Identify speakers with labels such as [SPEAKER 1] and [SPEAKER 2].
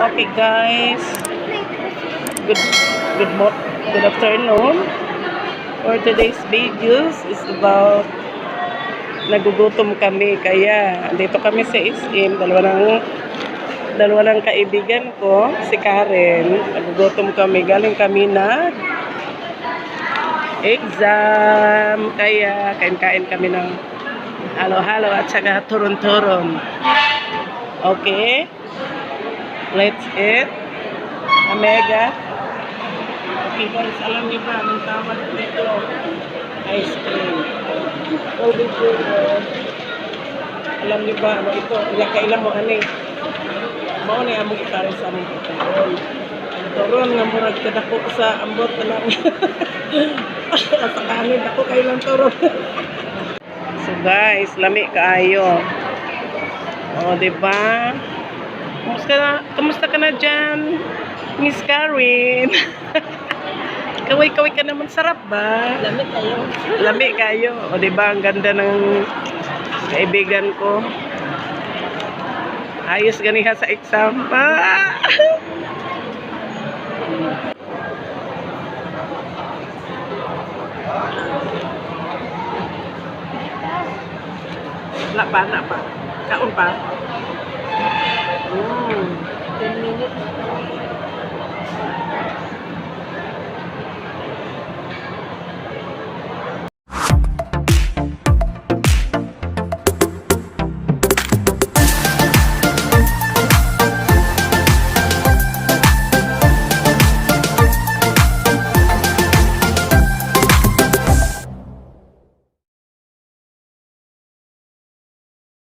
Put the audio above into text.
[SPEAKER 1] Okay guys, good good afternoon. For today's videos is about nagugutom kami kaya dito kami sa SM, dalawa ng kaibigan ko, si Karen. Nagugutom kami, galing kami na exam kaya kain-kain kami ng halo-halo at saka turon-turon. Okay? Let's eat. Omega. Okay guys, alam niyo ba anong tawag dito? Ice cream. Cold sugar. Alam niyo ba ano ito? Kailan mo ani? Mao ni among itarin sa among turon. Turon nga murag kadako sa ambot na lang. Sa kanin ako kailan turon. So guys, lami kaayo. Oh, di ba? Kumusta ka na dyan, Miss Karen? Kaway-kaway ka naman, sarap ba?
[SPEAKER 2] Lamig kayo.
[SPEAKER 1] Lami kayo. O diba, ang ganda ng kaibigan ko. Ayos ganiha sa exam. Na pa. Kaon pa.
[SPEAKER 2] 10 minutes.